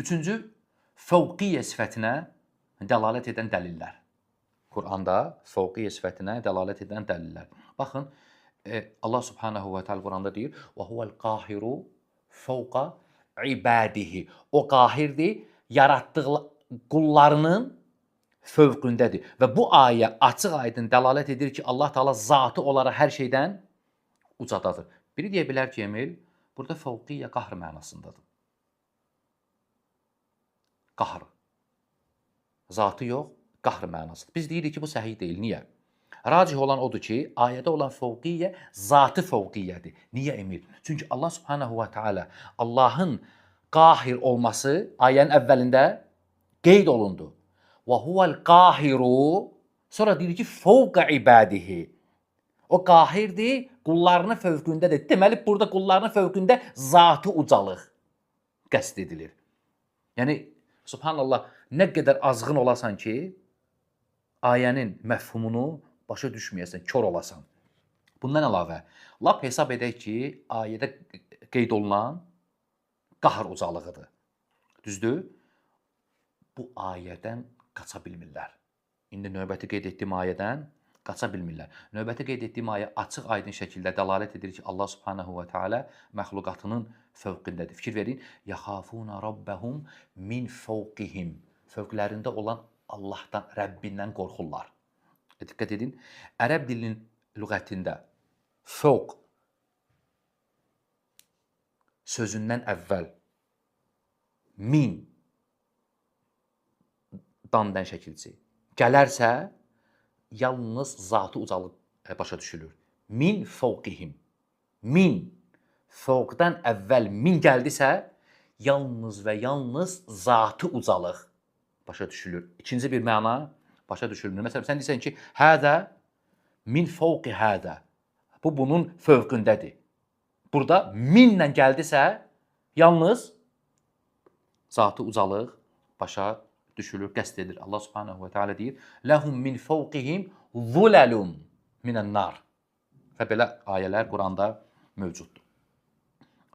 Üçüncü, fəvqiyyə sifətinə dəlalət edən dəlillər. Quranda fəvqiyyə sifətinə dəlalət edən dəlillər. Baxın, Allah Subhanahu və Teala Quranda deyir: "Və huvel qahiru fəvqa ibadihi." O qahirdir, yaratdığı qullarının fövqündədir. Və bu ayə açıq-aydın dəlalət edir ki, Allah Teala zatı olaraq hər şeydən ucadadır. Biri deyə bilər ki, Emil, burada fəvqiyyə qahr mənasındadır. Qahr. Zatı yox, qahr mənasıdır. Biz deyirik ki, bu səhih deyil. Niyə? Racih olan odur ki, ayədə olan fəvqiyyə zatı fəvqiyyədir. Niyə Emil? Çünki Allah Subhanahu və Teala Allahın qahir olması ayənin əvvəlində qeyd olundu. Və huvel qahiru, sonra deyir ki, fəvqə ibadihi. O qahirdir, qullarının fövqündədir. Deməli burada qullarının fövqündə zatı ucalıq qəsd edilir. Yəni subhanallah, nə qədər azğın olasan ki, ayənin məfhumunu başa düşməyəsən, kor olasan. Bundan əlavə, lap hesab edək ki, ayədə qeyd olunan qahr ucalığıdır. Düzdür? Bu ayədən qaça bilmirlər. İndi növbəti qeyd etdiyim ayədən qaça bilmirlər. Növbəti qeyd etdiyim ayə açıq-aydın şəkildə dəlalət edir ki, Allah Subhanahu və Teala məxluqatının fövqündədir. Fikir verin, yaxafuna rabbahum min fawqihim. Fövqlərində olan Allahdan, Rəbbindən qorxurlar. Diqqət edin, ərəb dilinin lüğətində fövq sözündən əvvəl min dandan şəkilçi gələrsə, yalnız zatı ucalıq başa düşülür. Min fəvqihim. Min fəvqdən əvvəl min gəldisə, yalnız və yalnız zatı ucalıq başa düşülür. İkinci bir məna başa düşülmür. Məsələn, sən deyirsən ki, hədə min fəvqi hədə. Bu, bunun fövqündədir. Burada minlə gəldisə, yalnız zatı ucalıq başa düşülür, qəsd edilir. Allah Subhanahu və Teala deyir: "Ləhum min fawqihim zulalun minen nar." Və belə ayələr Quranda mövcuddur.